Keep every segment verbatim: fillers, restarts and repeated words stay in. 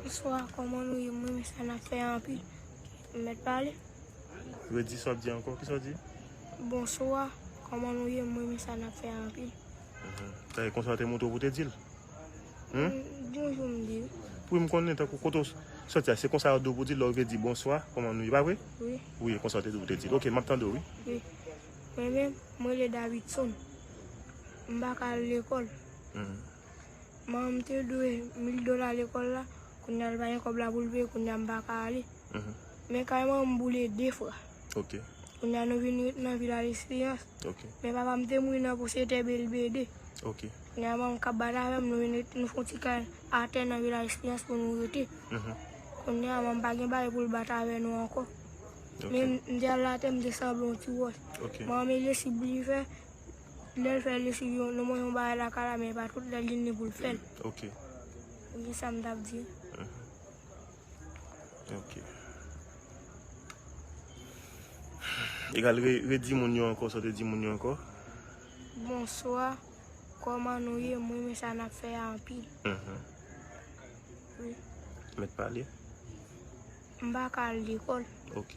Bonswa, kòman nou ye? M renmen sa n ap fè a anpil. M mèt pale? Redi sa w ap di ankò. Kisa w di? Bonswa, kòman nou ye? M renmen sa n ap fè a anpil. Mhm. Sa e konsa w te montre w pou te di l? Hmm? Mm, bonjou, m di l. Wi, m konnen tankou kote w sòti a, se konsa yo di w pou di l lè w rive di bonswa, kòman nou ye, pa vre? Wi. Wi, e konsa yo te di w pou te di l. Ok, m ap tande w, wi. Wi. Mwen menm, mwen rele Davidson. M pa ka al lekòl. Mhm. Manman m te dwe mil dola lekòl la, kounye a l pa gen kòb la pou l peye, kounye a m pa ka ale. Mhm. Men kay manman m boule de fwa. Ok. Kounye a nou vin ret nan Vilaj Esperyans. Ok. Men papa m te mouri nan poste tè Belbede. Ok. Kounye a manman m k ap bat avè m, nou vin ret, nou fè yon ti kay atè nan Vilaj Esperyans pou nou rete. Mhm. Kounye a manman m pa gen bagay pou l bat avè nou ankò. Ok. Men m, m te al atè, m te sanble yon ti wòch. Ok. Manman m e lesiv li fè, lè l fè lesiv yo, nou manje yon bagay lakay la, men e pa tout lè l vin li pou l fè l. Ok. Wi, sa m t ap di. Mhm. Ok. Egal, re, redi moun yo ankò, sa w te di moun yo ankò. Bonswa, kòman nou ye? M renmen sa n ap fè a anpil. Mhm. Wi. Mèt pale. M pa ka al lekòl. Ok.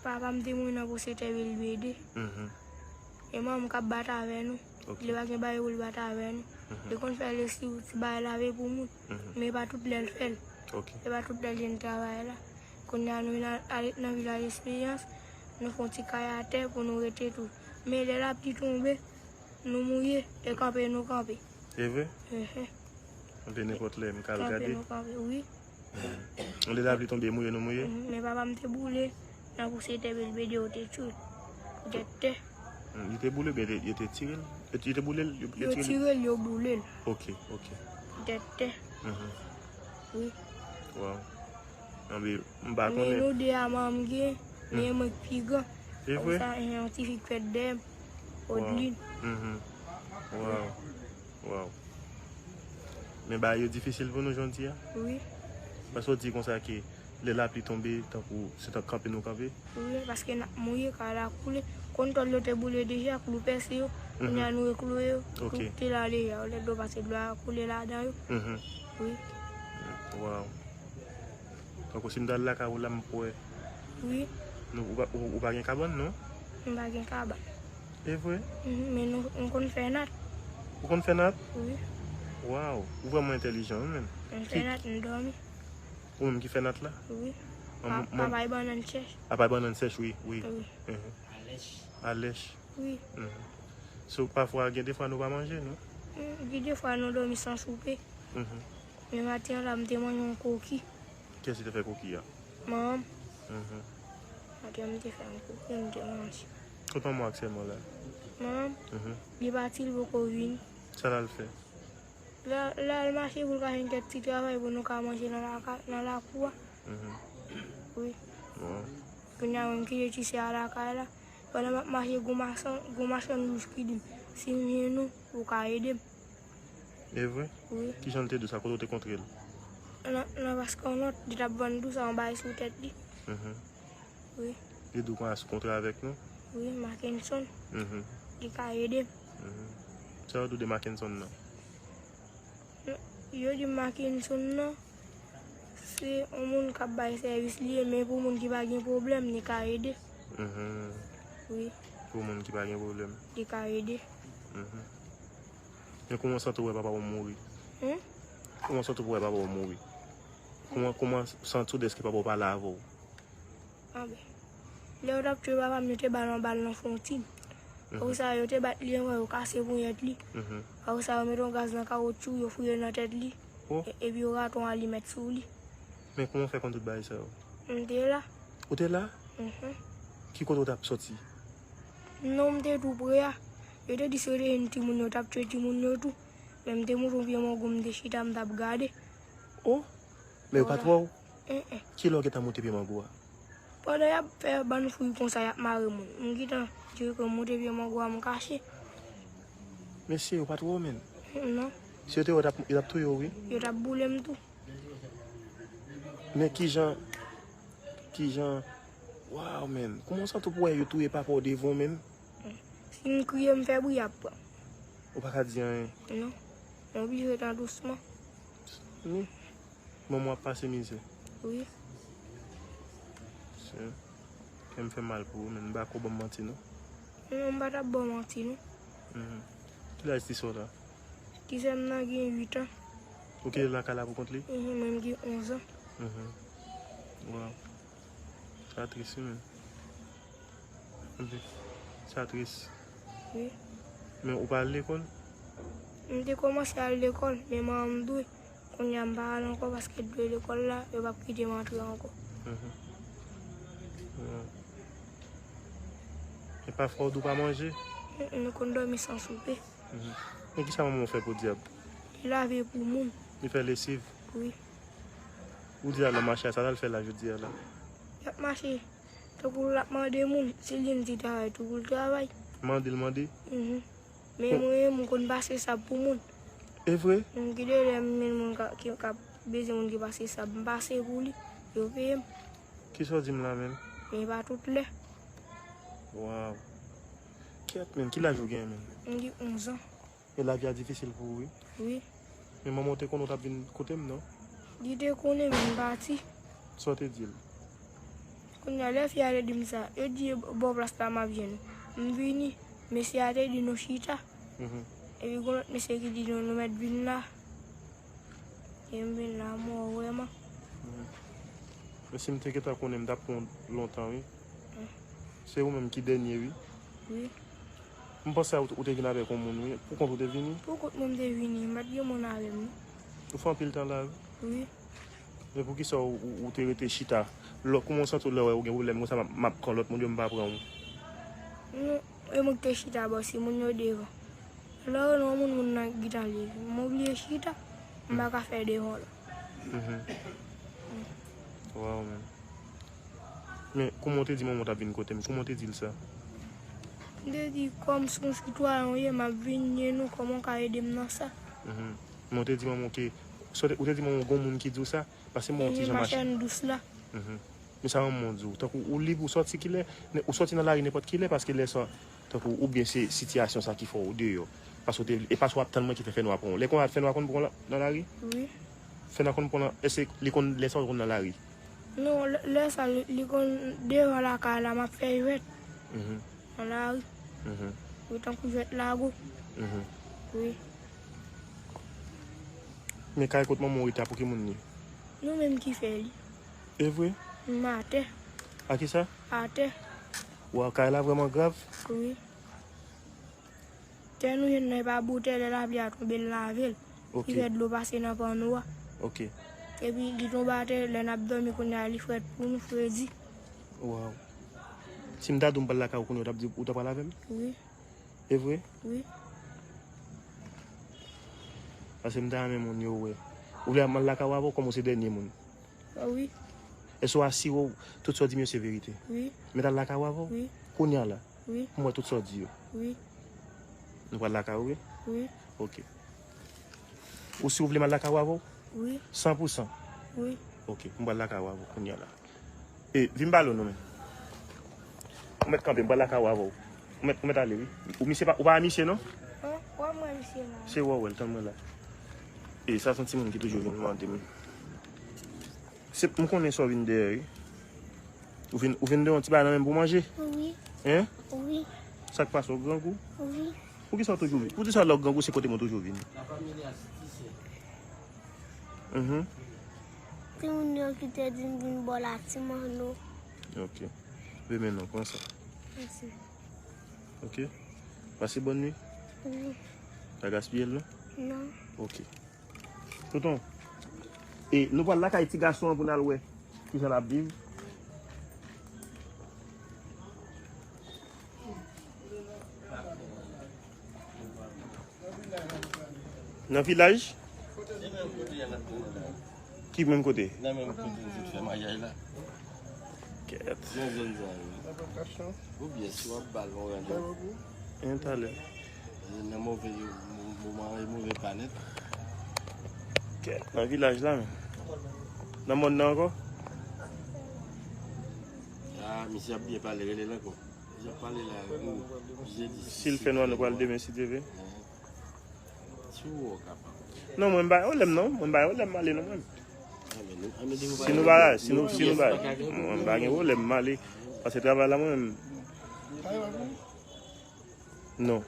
Papa m te mouri nan poste tè Belbede. Mhm. E manman m k ap bat avè nou. Ok. Li pa gen bagay pou l bat avè nou. Mhm. Li konn fè lesiv, ti bagay lave pou moun. Mhm. Men e pa tout lè l fè l. Ok. E pa tout lè l jwenn travay la. Kounye a nou vin al, al nan Vilaj Esperyans, nou fè yon ti kay atè pou nou rete tou. Men lè lapli tonbe, nou mouye, e kanpe nou kanpe. E vre? Mhm. Kanpe nenpòt lè, m ka al gade. Kanpe nou kanpe, wi. Mhm. Lè lapli tonbe, mouye nou mouye? Mhm. Men papa m te boule nan poste tè Belbede, yo te tchwe l. Poutèt tè. Hmm, li te boule oubyen te, yo te tire l? Yo, yo te boule l? Yo, yo Yo tire l? tire l, yo boule l. Ok, ok. Poutèt tè. Mhm. Wi. Wow. Anben, m pa Men konnen. nou de a manman m gen, men Hmm. mwen k pi gran. Se Apre vre? sa, gen yon ti fi k fèt dèyè m, Wow. Odlin. Mhm. Wow. Wow. Men bagay yo difisil pou nou, jan w di a? Wi. Paske w di konsa ke lè lapli tonbe, tankou se tank kanpe nou kanpe? Wi, paske n ap mouye, kay la koule. Kontwòl yo te boule deja, klou pèse yo. Mhm. Kounye a nou rekloure yo. Ok. Tout te la deja. Lè dlo pase, dlo a koule ladan yo. Mhm. Wi. Wow. Tankou si m t al lakay ou la, m p wè. Wi. Nou, ou pa, ou, ou pa gen kabann, non? M pa gen kabann. E vre? Mhm, men nou, m konn fè nat. Ou konn fè nat? Wi. Wow, ou vrèman entèlijan, wi, menm. M fè Ki, nat, m dòmi. Ou menm ki fè nat la? Wi. An, A, m, m, apa e bannann chèch. Apa e bannann sèch, wi, wi. Wi. Mhm. Alèch. Wi. Mhm. So, pafwa, gen de fwa nou pa manje, non? Mm, gen de fwa nou dòmi san soupe. Mhm. Men maten an la, m te manje yon koki. Kiyès ki te fè koki a? Manman m. Mhm. Maten an, m te fè yon koki, m te manje. Kot manman w aktyèlman la? Manman m, Mhm. li pati, li poko vini. Sa l al fè? Lè, lè l mache pou l ka jwenn kèk ti travay pou nou ka manje nan laka-, nan lakou a. Mhm. Wi. Bon. Kounye a, mwen m kite ti sè a lakay la. Pandan m ap mache, gon machann, gon machann wouch ki di m, "Si m jwenn ou, ou ka ede m." E vre? Wi. Kijan l te di w sa? Kote w te kontre l? Nan, nan Vaskannòt, li t ap vann dous, yon bagay sou tèt li. Mhm. Wi. Li di w konsa si w kontre avèk nou? Wi, Mackenson. Mhm. Li ka ede m. Mhm. Sa yo di w de Mackenson nan? Yo di Mackenson nan, se yon moun k ap bay sèvis li ye, men pou moun ki pa gen pwoblèm, li ka ede. Mhm. Wi. Pou moun ki pa gen pwoblèm. Li ka ede. Mhm. Men kòman w santi w wè papa w mouri? Hmm? Kòman w santi w wè papa w mouri? Kòman, kòman w santi w dèske papa w pa la avè w? Anben, lè yo t ap tchwe papa m, yo te ba l yon bal nan fwontin. Mhm. Apre sa, yo te bat li anvan yo kase ponyèt li. Mhm. Apre sa, yo mete yon gaz nan kawotchou, yo fouye l nan tèt li. Oh. E, epi yo rate yon alimèt sou li. Men kòman w fè konn tout bagay sa yo? M te la. Ou te la? Mhm. Ki kote w t ap sòti? Non, m te tou pre a. Yo te di si yo te jwenn timoun yo, yo t ap tchwe timoun yo tou. Men m te moute yon pye mango, m te chita, m t ap gade. Oh, men yo pa t wè w? Enhen. Kilè w gentan moute pye mango a? Pandan y ap fè bann fwi konsa, y ap mare moun. M gentan di ke m moute pye mango a, m kache. Mesye, yo pa t wè w, menm? Non. Si yo te wè w, yo t ap, yo t ap touye w, wi. Yo t ap boule m tou. Men kijan, kijan, waw, menm. Kòman w santi w pou wè yo touye papa w devan w, menm? Si m kriye, m fè bri, y ap pran m. Ou pa ka di anyen? Non. M oblije ret an dousman. Hmm. Manman w ap pase mizè. Wi. Se, kè m fè mal pou ou, men m pa ko ban m manti, non. Non, m pa t ap ba w manti, non. Mhm. Ki laj ti sè w la? Ti sè m nan gen uit an. Ou kite l lakay la pou kont li? Mhm, mwen m gen onz an. Mhm. Waw. Sa tris, wi, men. Sa tris. Wi. Men ou pa al lekòl? M te kòmanse al lekòl, men manman m dwe. Kounye a m pa al ankò paske dwe lekòl la, yo p ap kite m antre ankò. Mhm. Wi. E pafwa ou di w pa manje? Mm, mm, nou konn dòmi san soupe. Mhm. Men kisa manman w fè podyab? Li lave pou moun. Li fè lesiv? Wi. Ou di a nan mache a, sa l al fè la jodi a la? L ap mache. Tankou l ap mande moun, si l jwenn ti travay tou pou l travay. Mande l mande? Mhm. Men mwen menm, m konn pase sab pou moun. E vre? M kite lè m jwenn moun ka, ki, k ap bezwen moun ki pase sab, m pase pou li, yo peye m. Kisa w di m la menm? Men pa tout lè. Waw. Kèt, menm, ki laj ou gen, menm? M gen onz an. E lavi a difisil pou ou, wi. Wi. Men manman w te konnen w t ap vin kote m, non? Li te konnen, men m pati. Sa w te di l? Kounye a, lè fi a te di m sa, yo di bò plas la m ap jwenn ou. M vini, mesye a te di nou chita. Mhm. Epi gen lòt mesye ki di nou, nou mèt vin la. E m vin la, m wè w vrèman. Mhm. Men si m te gentan konnen, m t ap pran w lontan, wi. Mm. Se ou menm ki dènye, wi. Wi. M panse ou, ou te vin avèk yon moun, wi. Pou kont ou te vini? Pou kont mwen m te vini, m pa t gen moun avè m, non. Ou fè anpil tan la, wi. Wi. Men poukisa ou, ou, ou te rete chita? Lò, kouman w santi w lè w wè ou gen pwoblèm konsa, m ap, m ap pran lòt moun yo, m pa pran ou? Non, e mwen ki te chita bò, se moun yo devan. Lè w wè yon moun, moun nan gentan leve. M oblije chita, m pa ka fè devan la. Mhm. Waw, men. Men, kouman w te di manman w t ap vin kote m? Kouman w te di l sa? M te di, kòm se yon sitwayen w ye, m ap vin jwenn ou, kòman w ka ede m nan sa? Mhm. Men w te di manman w ke, sa w te, ou te di manman w gon moun ki di w sa? Paske m wè yon ti jan machann dous la. Mhm. Men sa manman w di w, tankou ou lib, ou sòti kilè, ou sòti nan lari nenpòt kilè, paske lè sa, tankou oubyen se sitiyasyon sa ki fè w deyò. Paske w te, e paske w ap tann mwen ki fè fènwa pran w. Lè konn fènwa konn pran w la, nan lari? Wi. Fènwa konn pran w, èske li konn, lè sa w konn nan lari? Non, lè, lè sa, li, li konn devan lakay la, m ap fè jwèt. Mhm. Nan lari. Mhm. Yo tankou jwèt lago. Mhm. Wi. Men kay kot manman w rete a, pou ki moun li? Nou menm ki fè li. E vre? M atè. A kisa? Atè. Waw, kay la vrèman grav? Wi. Tè nou jwenn nan e pa bon tè, lè lapli a tonbe, l lave l. Ok. Li fè dlo pase nan panno a. Ok. Epi li tonbe atè, lè n ap dòmi kounye a, li frèt pou nou, fredi. Waw. Si m ta di w m pral lakay ou kounye a, ou t ap di, ou ta pral avè m? Wi. E vre? Wi. Paske m ta renmen moun yo wè. Ou vle m al lakay ou avè w kòm ou se dènye moun? Wi. Èske w asire w tout sa w di m yo se verite? Wi. M mèt al lakay ou avè w? Wi. Kounye a la? Wi. Pou m wè tout sa w di yo? Wi. Nou pral lakay ou, wi? Wi. Ok. Ou si w vle m al lakay ou avè w? Wi. San pou san? Wi. Ok, m pral lakay ou avè w kounye a la. E, vin pale w non, men. Ou mèt kanpe, m pral lakay ou avè w. Ou mèt, ou mèt ale, wi. Ou misye pa, ou pa misye, non? An, wè mwen misye la. Se wè w wè l, tann mwen la. E, sa se yon timoun ki toujou vin mande m. Se, m konnen sa w vin dèyè, wi. Ou vin, ou vin dèyè yon ti bagay nan men m pou manje? Wi. Hein? Wi. Sa k pase, w grangou? Wi. Poukisa w toujou vin? Poukisa lè w grangou se kote mwen toujou vin? Mhm. Timoun yo ki te di m vin bò la, ti manno. Ok. Renmen non, pran sa. Mèsi. Ok. Pase bòn nwi. Wi. Pa gaspiye l non? Non. Ok. Tonton, e nou pral lakay ti gason an pou n al wè kijan l ap viv. Nan vilaj? Ki menm kote? Nan menm kote nou te fè maryaj la. Kèt. Nan zòn sa yo. Ou byen si w ap ba l yon randevou. En talè. Nan move moman e move planèt. Kèt, nan vilaj la menm. Nan mòn nan ankò? Ah, misye ap byen pale, rele l ankò. Misye ap pale la, ou, jedi. Si l fè nwa, nou pral demen, si Dye vle. Si w wè w kapab. Non, mwen m pa yon lèm non. Mwen m pa yon lèm ale non mwen. Si nou pa, si nou, si nou pa, mwen pa gen pwoblèm, m ale. Paske travay la, mwen menm. Non.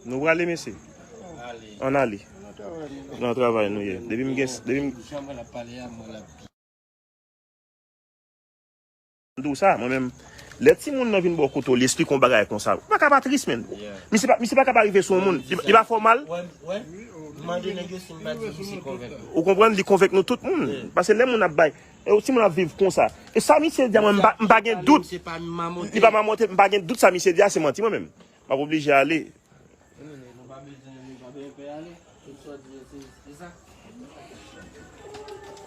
Nou prale, mesye? Ann ale. Nan travay nou ye. Depi m gen, depi m di w sa, mwen menm, lè timoun nan vin ba w kote w, li esplike yon bagay konsa, ou pa ka pa tris, menn. Misye pa, misye pa ka pa rive sou yon moun. Li, li pa fè w mal. Ou konprann? Li konvenk nou tout moun. Paske lè moun ap bay, e, timoun ap viv konsa. E sa misye di a, mwen, m pa, m pa gen dout. Li pa mamote, m pa gen dout sa misye di a, se manti, mwen menm. M ap oblije ale.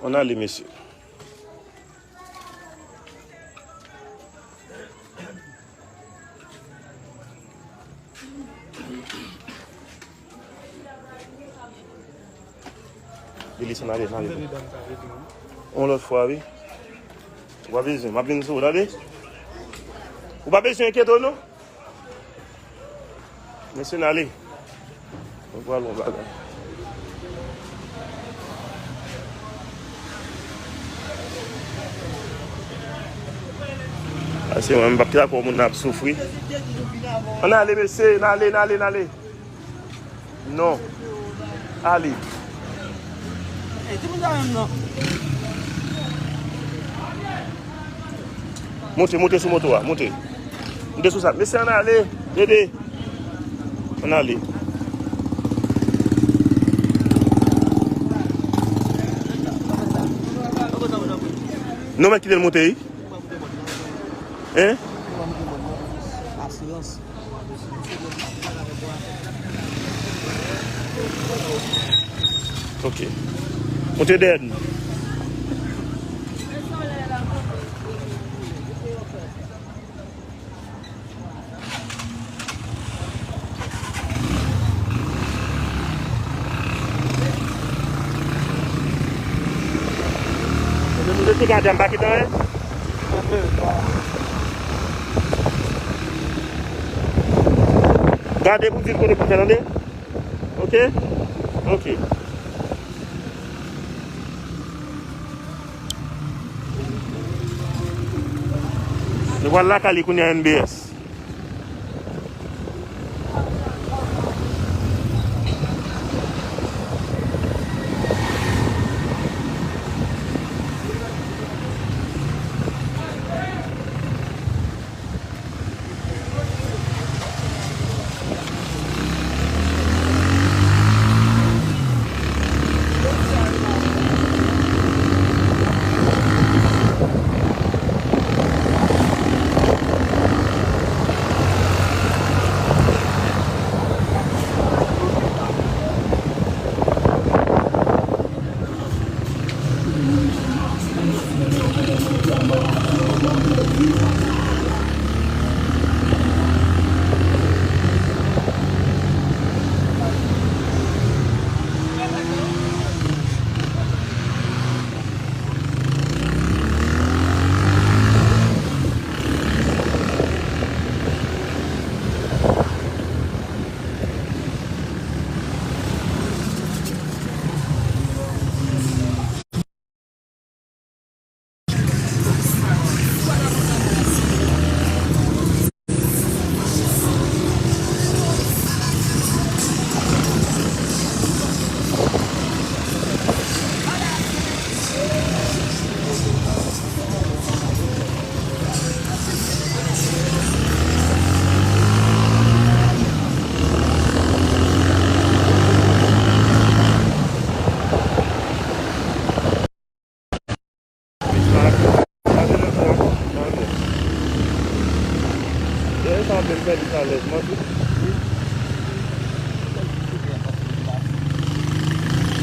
Ann ale, mesye. Delis, ann ale, ann ale. Yon lòt fwa, wi. Ou pa bezwen, m ap vin sou ou, tande? Ou pa bezwen enkyete w, non. Mesye, n ale. Nou pral yon bagay. Paske mwen, m p ap kite kò moun nan ap soufri. Ann ale, mesye, n ale, n ale, n ale. Non. Ale. Ey, timoun sa menm non. Monte, monte sou moto a, monte. Monte sou sa. Mesye, ann ale. Dede. Ann ale. Non, men kite l monte, wi. Hein? Ok. Monte dèyè nou. Mwen te gade m pa kite anyen. Gade pou di l kote pou fè, tande? Ok? Ok. Nou pral lakay li kounye a, N B S.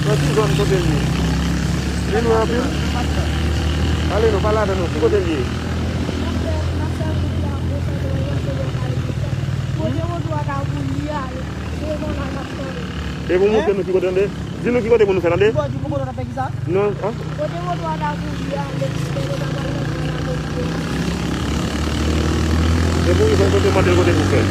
Nan ki zòn kote l ye? Li lwen anpil? Ale non, pale avè nou. Ki kote l ye? Depi w montre nou ki kote, tande. Di nou ki kote pou nou fè, tande. Di pou kote w ap fè kisa? Non, an? Kote moto a ta kouri a, lè ti pèp yo ta pral nan kay la, kote yo. Depi w rive kote, mande l kote pou fè.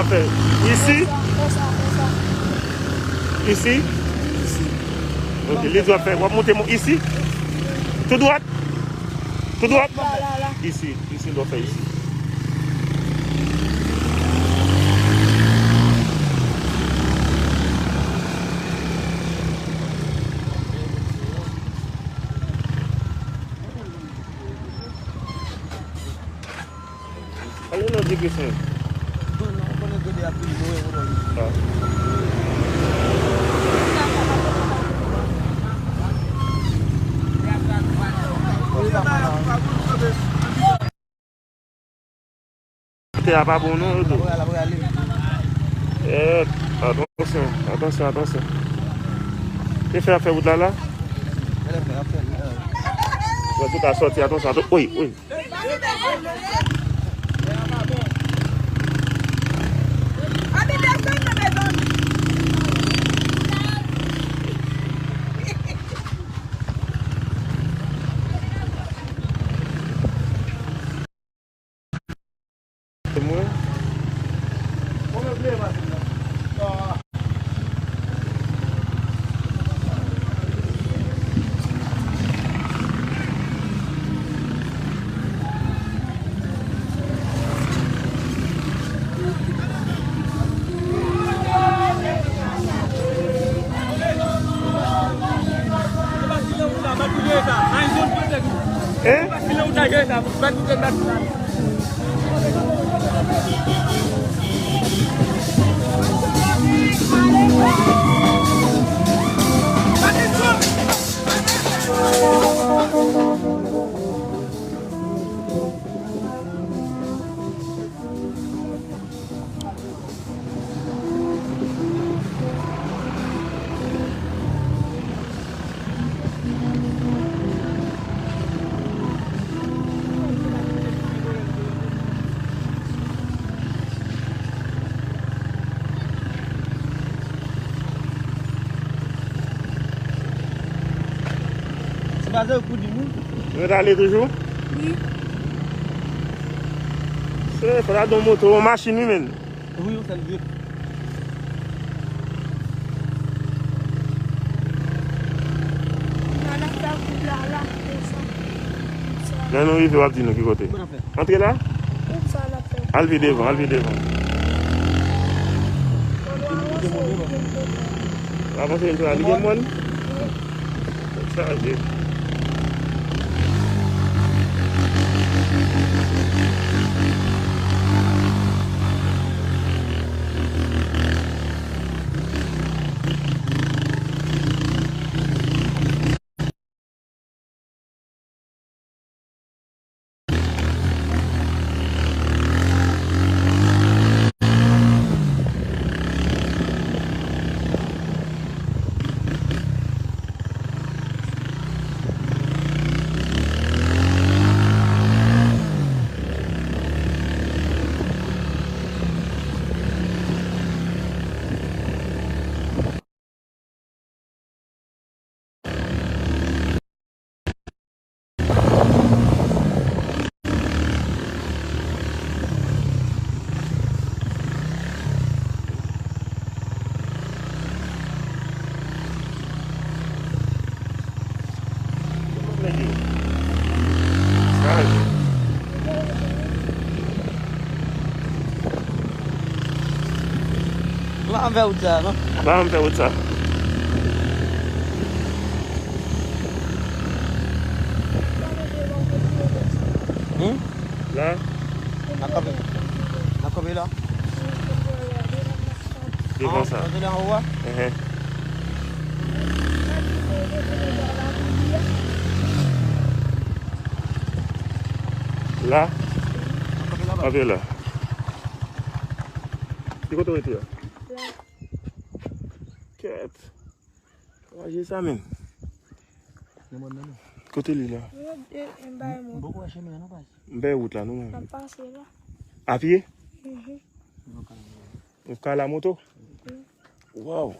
Isi? Isi? Ok, li di w ap fè, w ap monte mo-, isi? Tou dwat? Tou dwat? Isi, isi, l ap fè isi. Ale nan di Krisyen. Tè a pa bon non, yo di. Eh, atansyon, atansyon, atansyon. Te fè ap fè wout la la? Wè, tout a sòti, atansyon, atansyon. Wi, wi. Hein? Se pa sa yo kou di nou? Nou rale toujou? Wi. Se, fò ta gen yon moto, yon machin, wi, menn. Wi, yon sèl vye. Nan afè koub la, la, konsa. Lè nou rive, w ap di nou ki kote. Bon afè. Antre la? Koub sa, l ap fè. Al pi devan, al pi devan. Kote moun yo? Avanse, li gen mòn? Chaje. M pa ann fè wout sa, non. M pa ann fè wout sa. Hmm? La? N ap kanpe. N ap kanpe la? Devan sa. Ah, antre anwo a? Enhen. La? N ap kanpe la. Ki kote w rete a? La. Kèt. Waje sa menm. Nan mòn nan non. Kote li la? M poko wè chemen an non baz. M bay wout la non. N ap pase la. A pye? Mhm. Nou ka la moto? Mhm. Waw.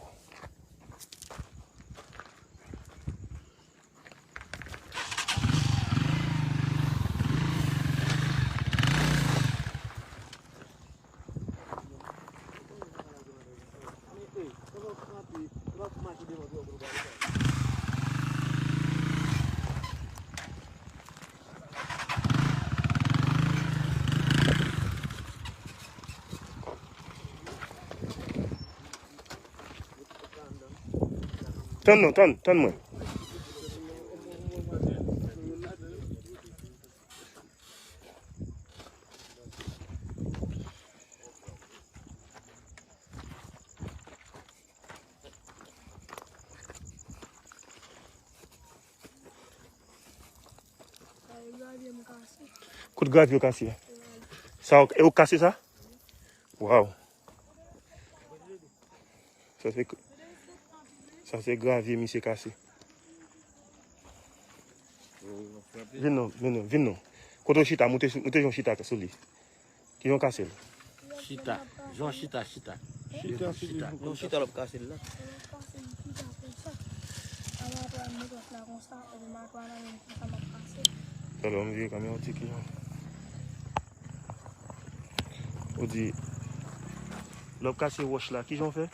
Tann non, tann, tann mwen. Kote gravye w kase a? Sa w, e ou k kase sa? Waw. Sa se, sa se gravye misye kase. Vin non, vin non, vin non. Kote w chita, moute sou, moute yon chita sou li. Kijan w kase l? Chita. Jan chita, chita. Chita, chita. Yon chita l ap kase l la. Talè m vire kamera w ti kijan. Ou di, lè w ap kase wòch la, kijan w fè?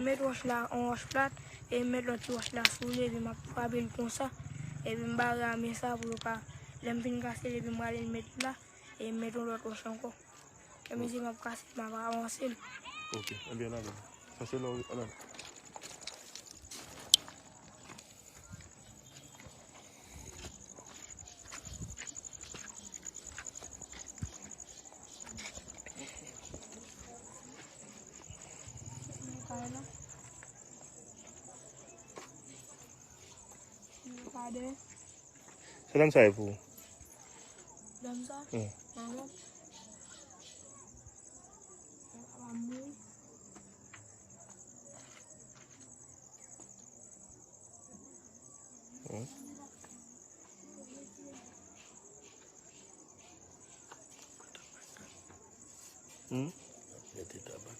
M met wòch la, yon wòch plat, e m met lòt ti wòch la sou li, epi m ap frape l konsa. Epi m bare a men sa pou yo pa, lè m fin kase l, epi m rale l met la, e m met yon lòt wòch ankò. Kè mezi m ap kase, m ap avanse l. Ok, anben, ann ale. Sa se lè w, ann ale. Se dam sa e pou ou? Dam sa? Wi. Manman. Wi. Hmm? Mete tabak.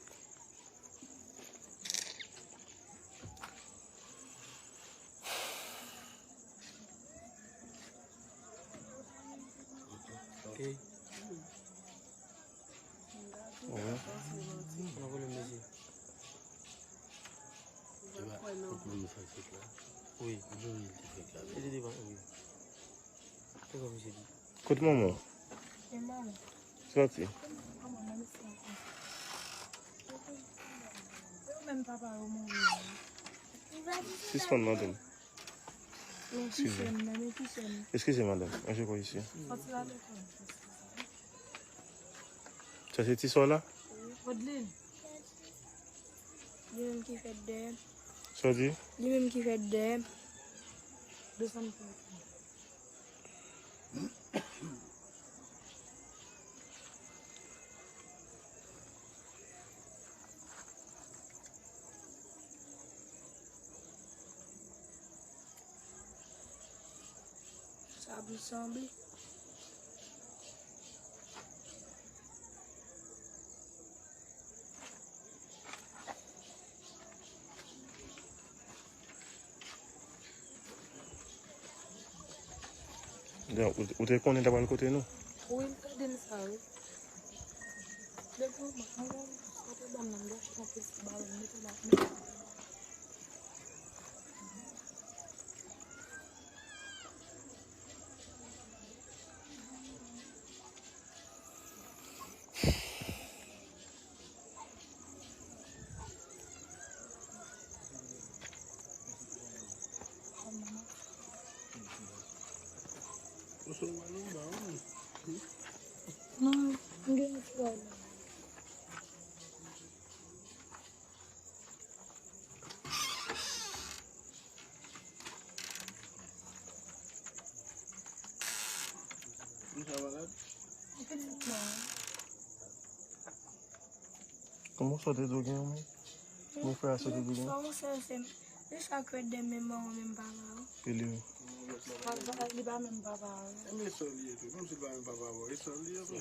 Ok. Wi. Nan volè mezi. Wi. Li te devan, wi. Kote manman w? Sòti. Sispann mande m. Eskize. Eskize, madanm. Ranje kò w isi. Sa se ti sè w la? Li menm ki fèt dèyè m. Sa w di? Li menm ki fèt dèyè m. Sa ap sanble. Donk, ou, ou te konnen l t ap al kote nou? Wi, m tande l sa, wi. Depi w ban m, ou te ban m nan, m te achte yon pil sigaret, m mete la, m mete la. Non, m gen yon ti bagay la. Kòman w sòti tou gen yon moun? Mon frè a sòti tou gen? Sa yon sèl se, se sa k fèt de menm manman menm papa w. E li menm? Li pa menm papa w. E men sè w li ye tou. Menm si l pa menm papa w, e sè w li ye tou.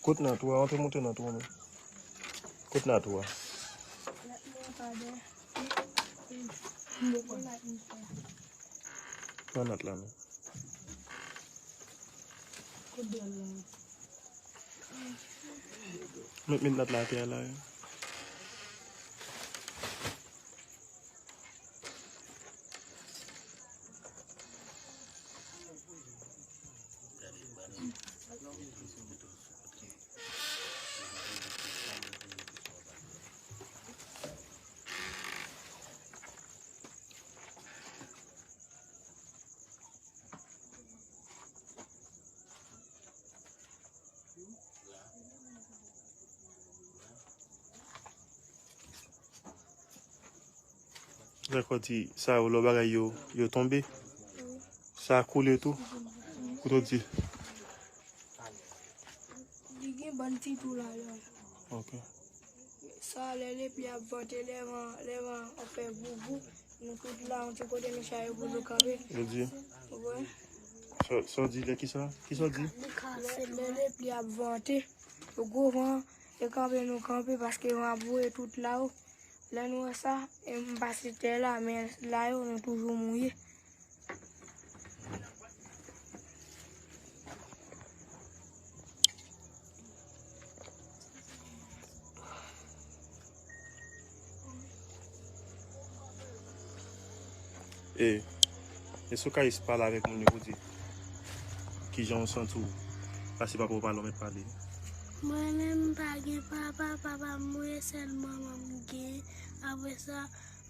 Kot nan twou a? Antre moute nan twou a, men. Kot nan twou a? Nan nat la, non. Met, met nòt la atè a la. Lè kò di sa yo, lò bagay yo, yo tonbe. Sa koule tou. Kote w di? Li gen bann ti tou la, la. Ok. Sa, lè lepli ap vante, lè van, lè van ap fè vouvou, nou tout la, yon ti kote nou chache pou nou kanpe. Yo di. Ou wè? Sa, sa w di lè kisa? Kisa w di? Lè, lè lepli ap vante, gwo van, e kanpe nou kanpe paske van ap voye tout la o. Lè nou wè sa, e m pase tè la, men la yo, nou toujou mouye. E, èske w ka jis pale avèk moun yo pou di kijan w santi w? Pase papa w pale, w mèt pale. Mwen menm, m pa gen papa, papa m mouri, sèl manman m gen. Apre sa,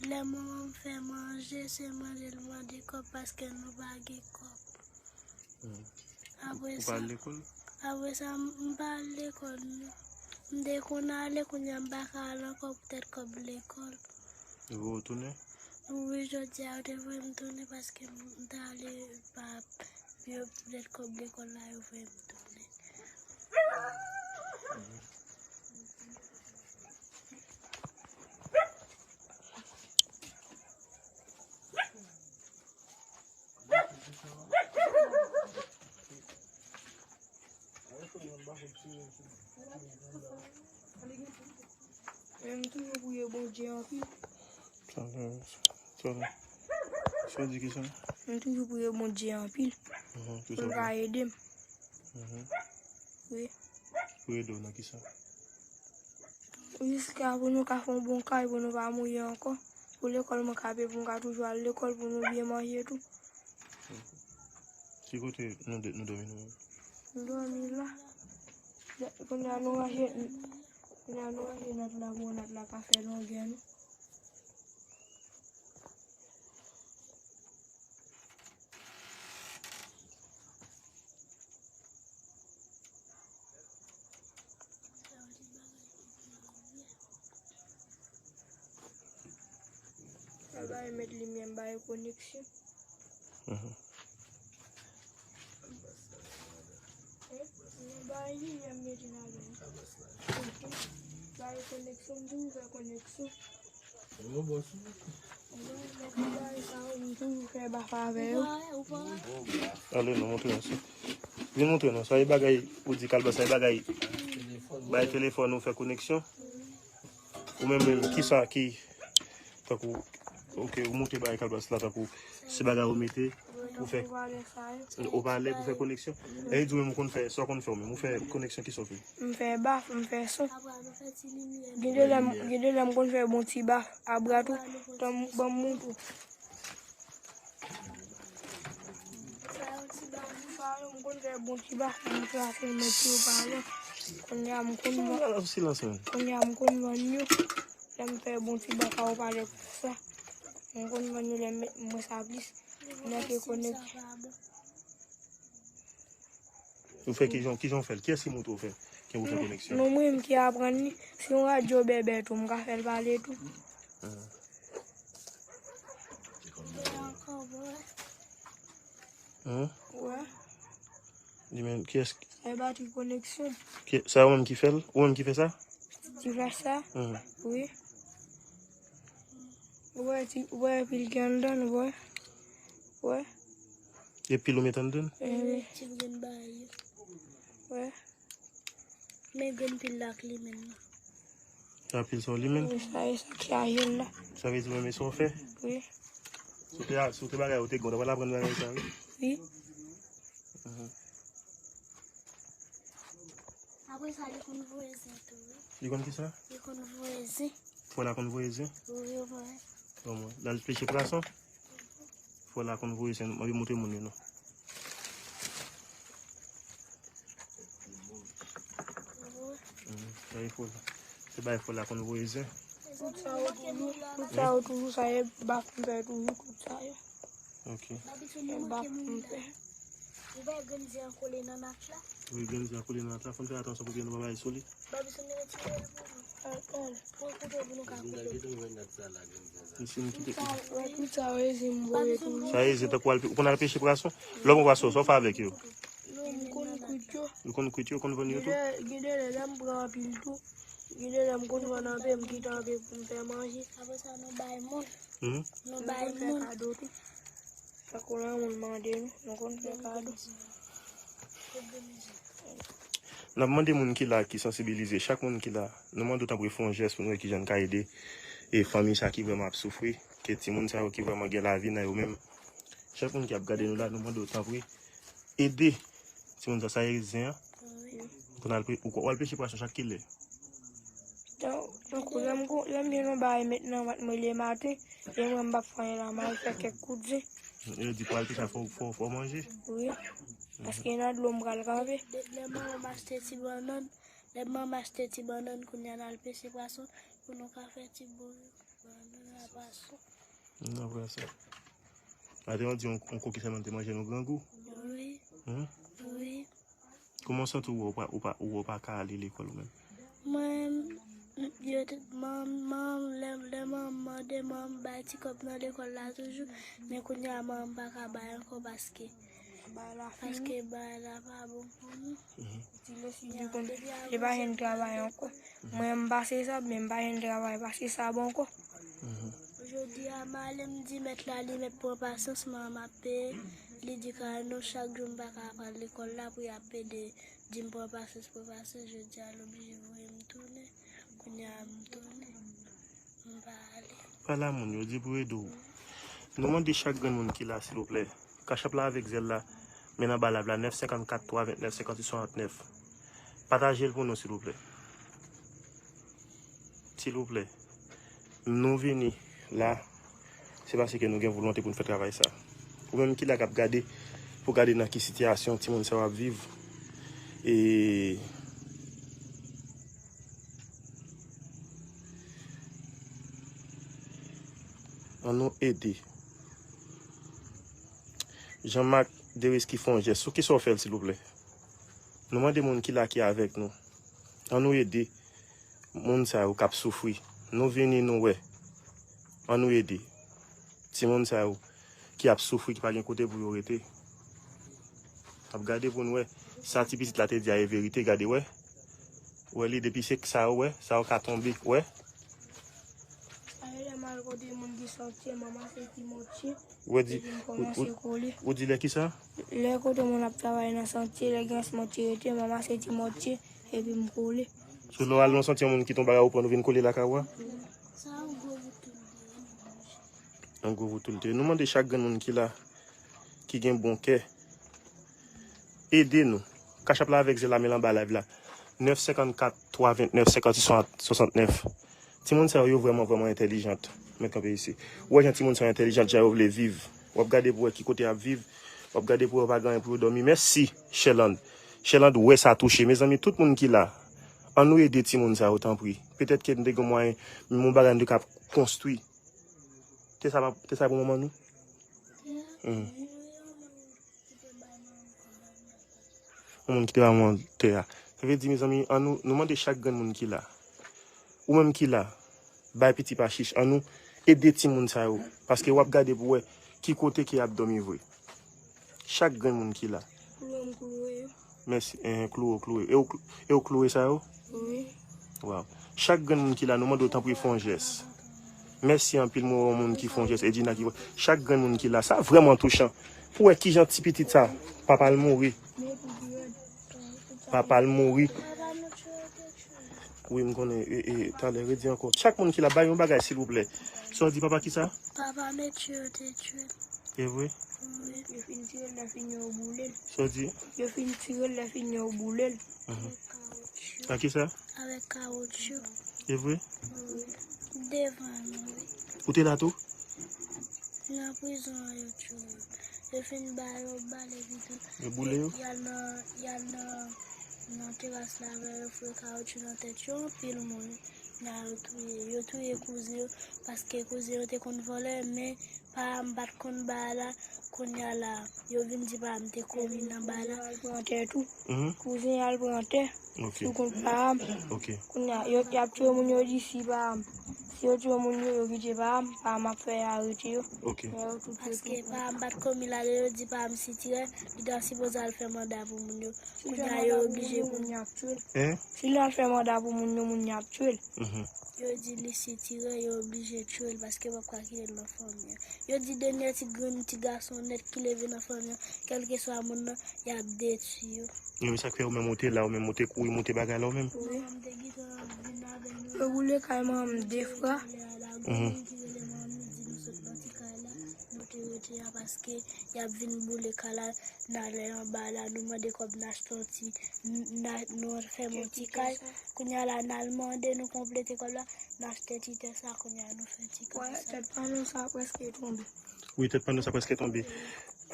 lè manman m fè manje, se manje l mande kòb paske nou pa gen kòb. Hmm. Apre sa, ou pa al lekòl? Apre sa, m, m pa al lekòl, non. M te konn ale, kounye a m pa ka al ankò poutèt kòb lekòl. Yo voye w tounen? Wi, jodi a, yo te voye m tounen paske m, m t ale pa, yo, poutèt kòb lekòl la, yo voye m tounen. Men m toujou priye Bondye anpil. Sa, sa, sa, sa di ki sa? M toujou priye Bondye anpil. Mhm, pou l ka ede m. Mhm. Wi. Pou ede w nan ki sa? Jiska pou nou ka fè yon bon kay, pou nou pa mouye ankò. Pou lekòl mwen ka peye, pou m ka toujou al lekòl, pou nou byen manje tou. Ki kote nou de-, nou dòmi nou menm? Nou dòmi la. Kounye a nou rache, kounye a nou rache nòt la pou nòt la pa fè longè nou. Sa bay met limyè, m bay koneksyon. Mhm. Mwen bay limyè, m mete ladan. Bay koneksyon, m toujou fè koneksyon. Ale, nou montre nou sa. Vin montre nou. Sa e bagay ou di Kalbas, sa e bagay. Bay telefòn ou fè koneksyon. Ou menm, menm, ki sa ki, tankou, ok, ou montre bagay Kalbas la, tankou, se bagay ou mete, ou fè, opalè pou fè koneksyon. E di ou menm ou konn fè, sa w konn fè ou menm, ou fè koneksyon ki sa w fè? M fè baf, m fè son. Gen de lè m, gen de lè m konn fè bon ti baf, abra tou, tan m, ban m montre w. Sa yo ti baf, sa yo, m konn fè bon ti baf, m trase, m met yo pa lè. Kounye a, m konn vann, kounye a, m konn vann yo. Lè m fè bon ti baf, sa yo pa lè pou sa. M konn vann yo lè m met mwen sa plis. Nèt e koneksyon. Ou fè kijan, kijan w fè l? Kiyès ki montre w fè? Ki montre koneksyon? Non, mwen menm ki aprann li. Se yon radyo bèbè tou, m ka fè l pale tou. Hmm. Hein? Wè. Li menm, kiyès? Sa e batri koneksyon. Ki, sa ou menm ki fè l? Ou menm ki fè sa? Ti fè sa? Mhm. Wi. Ou wè, ti, ou wè pil ki anndan, ou wè? Wè. E pil ou met anndan? Eh wi. Ti grenn bagay yo. Wè. Men grenn pil la ak limèn nan. Sa pil sa w limèn? Wi, sa e sa k chaje l la. Sa vle di ou renmen sa w fè? Wi. Si w te, si w te bagay ou te gen, w ta pral aprann bagay sa, wi. Wi. Mhm. Sa li konn voye zen tou, wi. Li konn ki sa? Li konn voye zen. Frè la konn voye zen? Wi, wi. Bon, mwen. L al peche pwason? Frè la konn voye zen. Mwen moutre moun yo, non. Wi. Mhm. Sa e frè la. Se bay frè la konn voye zen. Tout sa yo toujou, tout sa yo toujou, sa e baf m fè toujou, tout sa yo. Ok. Baf m fè. Ou wè grenn zen an kole nan nat la? Wi, grenn zen an kole nan nat la. Fò n fè atansyon pou byen nou pa bay sou li. Babison, nou retire l pou nou. Al, al. Pou koupe, pou nou ka koupe. Misye, nou kite. Tout sa, wè, tout sa, wè, zen m voye toujou. Sa e zen tankou al pe-, ou konn al peche pwason? Lè w pran pwason, sa w fè avèk yo? Non, m konn kwit yo. Ou konn kwit yo, ou konn vann yo tou? Gen de, gen de lè, lè m pran anpil tou. Gen de lè, m konn vann anpil, m kite anpil pou m fè manje. Apre sa, nou bay moun. Mhm. Nou bay moun. Tankou lè moun mande nou, nou konn fè kado. N ap mande moun ki la, ki sansibilize, chak moun ki la, nou mande w tanpri fè yon jès pou nou wè kijan n ka ede e fanmi sa ki vrèman ap soufri, ke timoun sa yo ki vrèman gen lavi nan yo menm. Chak moun ki ap gade nou la, nou mande w tanpri ede timoun sa, sa e zen an. Wi. Ou konn al pe-, ou, ou al peche pwason chak kilè? Tan, tankou lè m gon, lè m gen yon bagay met nan vant mwen lematen, e mwen m p ap fè anyen la, m al fè kèk kout zen. Yo di pou al peche fò, fò, fò manje. Wi. Paske nan dlo m pral kanpe. Lè manman m achte ti bannann, lè manman m achte ti bannann, kounye a n al peche pwason pou nou ka fè ti bouyon bannann a pwason. Non, vrè sa. A te yon di yon, yon koki sèlman te manje nou grangou? Wi. Hmm? Wi. Kòman w santi w wè w pa, w pa, w wè w pa ka ale lekòl ou menm? Mwen, m, yo te, manman, lè, lè manman m mande, manman m bay ti kòb nan lekòl la toujou, men kounye a manman m pa ka bay ankò paske, paske bagay la pa bon pou nou. Mhm. Di lè si di konn, li pa jwenn travay ankò. Mwen, m pase sa, men m pa jwenn travay, pase sa bon ankò. Mhm. Jodi a, m ale, m di mèt la, li mèt pran pasyans, manman m ap peye. Li di ka nou chak jou m pa ka pral lekòl la pou y ap pede di m pran pasyans, pran pasyans. Jodi a, l oblije voye m tounen. Kounye a, m tounen. M pa ale. Pale a moun yo, di pou ede w. Nou mande chak grenn moun ki la, silvouplè. Kachap la avèk zèl la, men nan ba live la, nèf senkannkat twa vennèf senkantuit swasantnèf. Pataje l pou nou, silvouplè. Silvouplè. Nou vini la, se paske nou gen volonte pou n fè travay sa. Ou menm ki la k ap gade, pou gade nan ki sitiyasyon timoun sa yo ap viv. E ann nou ede. Jean Marc Deris ki fè yon jès. Sou kisa w fè l, silvouplè? Nou mande moun ki la ki avèk nou. Ann nou ede moun sa yo k ap soufri. Nou vini, nou wè. Ann nou ede timoun sa yo ki ap soufri, ki pa gen kote pou yo rete. N ap gade pou n wè sa ti pitit la te di a e verite, gade wè. Wè li depi se sa yo wè, sa yo ka tonbe, wè. Alè lè m al kote moun ki santye, m ranmase ti mòtye, epi m kòmanse kole. Ou di lè kisa? Lè kote moun ap travay nan santye, lè gen mòtye rete, m ranmase ti mòtye, epi m kole. So lè w al nan santye, yon moun kite yon bagay ou pran, ou vin kole lakay ou a? Sa yon gwo bout tou l te ye. Yon gwo bout tou l te ye. Nou mande chak grenn moun ki la, ki gen bon kè, ede nou. Kachap la avèk zèl la, men l anba live la. Nèf senkannkat twa vennèf senkantuit swasantnèf. Timoun sa yo, yo vrèman, vrèman entèlijant. Mèt kanpe isi. Ou wè jan timoun sa yo entèlijant, jan yo vle viv. W ap gade pou wè ki kote y ap viv. W ap gade pou wè yo pa gen anyen pou yo dòmi. Mèsi, Sherland. Sherland, wè sa touche. Mezanmi, tout moun ki la, ann nou ede timoun sa yo, tanpri. Petèt ke n te gen mwayen, men yon bagay n te ka konstwi. Te sa pa, te sa pou manman nou? Hmm. Yon moun ki te ba mwen tè a. Sa vle di, mezanmi, ann nou, nou mande chak grenn moun ki la. Ou menm ki la, bay piti pa chich. Ann nou ede timoun sa yo. Paske w ap gade pou wè ki kote ke y ap dòmi vre. Chak grenn moun ki la. Klouwe m klouwe yo. Mèsi. Enhen, klouwe w klouwe. E w, e w klouwe sa yo? Wi. Waw. Chak grenn moun ki la, nou mande w tanpri fè yon jès. Mèsi anpil, mwen wè yon moun ki fè yon jès. Edina ki fè. Chak grenn moun ki la, sa vrèman touchan. Pou wè kijan ti pitit sa, papa l mouri. Papa l mouri. Wi, m konnen, e, e, talè, redi ankò. Chak moun ki la, bay yon bagay, silvouplè. Sa w di, papa, kisa? Papa, mèt yo te tchwe l. E vre? Wi. Yo fin tire l, lè fini yo boule l. Sa w di? Yo fin tire l, lè fini yo boule l. Mhm. Ak kisa? Avèk kawotchou. E vre? Wi. Devan nou, wi. Ou te la tou? Nan prizon an, yo tchwe yo. Yo fin ba yo bal epi tou. Yo boule yo? Y al nan, y al nan, nan teras la avè yo, foure kawotchou nan tèt yo, anpil moun. Nan yo touye, yo touye kouzen yo, paske kouzen yo te konn vòlè, men pa m pa t konn ba la, kounye a la, yo vin di pa m te komi nan ba la. Al pran tè tou. Mhm. Kouzen al pran tè. Ok. Sou kont pa m. Ok. Kounye a, yo, y ap tchwe moun yo di si pa m. Si yo tchwe moun yo, yo kite pa m, pa m ap fè arete yo. Ok. Men yo tout yo Paske pa m pa t komi la, lè yo di pa m sitirè, li ta sipoze al fè manda pou moun yo. Kounye a, yo oblije pou moun y ap tchwe l. Hein? Si l al fè manda pou moun yo, moun y ap tchwe l. Mhm. Yo di li sitirè, yo oblije tchwe l paske yo p ap ka kite l nan fanmi an. Yo di dènyè ti grenn ti gason nèt ki leve nan fanmi an, kèlkeswa moun nan, y ap detwi yo. Yo, men sa k fè ou menm ou te la, ou menm ou te kouri monte bagay la ou menm? Wi. Manman m te gentan vin avè nou. Yo boule kay manman m de fwa. Lè a la, gen Mhm. moun ki rele manman m, li di nou sot nan ti kay la, nou te rete a paske y ap vin boule kay la, n ale anba la, nou mande kòb n achte yon ti, n, n, nou fèmen yon ti kay. Kounye a la, n al mande, nou konplete kòb la, n achte ti tè sa, kounye a nou fè ti kòb sa. Tèt panno sa prèske tonbe. Wi, tèt panno sa prèske tonbe.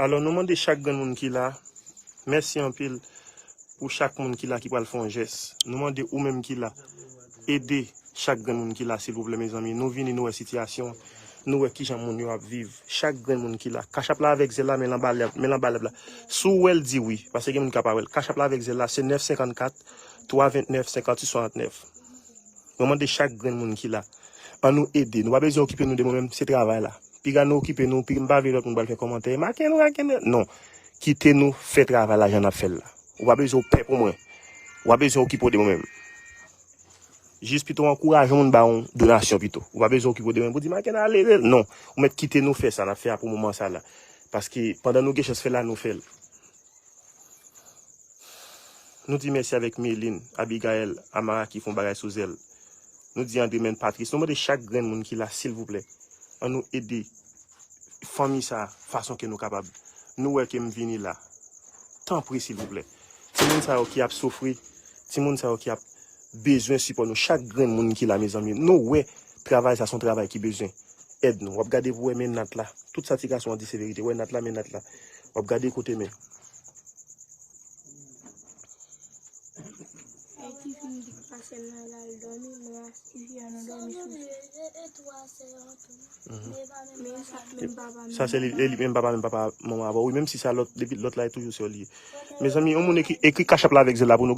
Alò, nou mande chak grenn moun ki la, mèsi anpil pou chak moun ki la ki pral fè yon jès. Nou mande ou menm ki la, ede chak grenn moun ki la, silvouplè, mezanmi. Nou vini, nou wè sitiyasyon, nou wè kijan moun yo ap viv. Chak grenn moun ki la. Cash App la avèk Zelle la, men l anba lèb, men l anba lèb la. Si w wè l, di wi, paske gen moun ki ka pa wè l. Cash App la avèk Zelle la, se nèf senkannkat, twa vennèf, senkannsis, swasantnèf. Mwen mande chak grenn moun ki la, ann nou ede. Nou pa bezwen okipe nou de mwen menm, se travay la. Piga nou okipe nou, pi, m pa vle lòt moun pral fè kòmantè, "Maken, Maken," non. Kite nou fè travay la jan n ap fè l la. Ou pa bezwen w pè pou mwen. Ou pa bezwen okipe w de mwen menm. Jis pito ankouraje yon moun ba yon donasyon pito. Ou pa bezwen okipe w de mwen pou di, "Maken, ale, ale." Non. Ou mèt kite nou fè sa n ap fè a pou moman sa la. Paske pandan nou gen chans fè l la, nou fè l. Nou di mèsi avèk Melin, Abigail, Amara ki fè yon bagay sou Zelle. Nou di Andre, men Patrice. Nou mande chak grenn moun ki la, silvouplè, ann nou ede fanmi sa a fason ke nou kapab. Nou wè ke m vini la. Tanpri, silvouplè. Timoun sa yo ki ap soufri, timoun sa yo ki ap bezwen sipò nou, chak grenn moun ki la, mezanmi. Nou wè travay sa se yon travay ki bezwen èd nou. W ap gade pou wè men Nat la. Tout sa ti gason an di se verite. Wè Nat la, men Nat la. W ap gade kote men. Ay, tifi m di k pa sè m nan, l al dòmi, mwen ak tifi a nou dòmi sou. Mhm. Men sa, menm papa, Sa se li, li menm papa, menm papa, manman avè w. Wi, menm si sa lòt, depi lòt la, e toujou sè w li ye. Mezanmi, yon moun ekri, ekri Cash App la avèk Zelle la pou nou.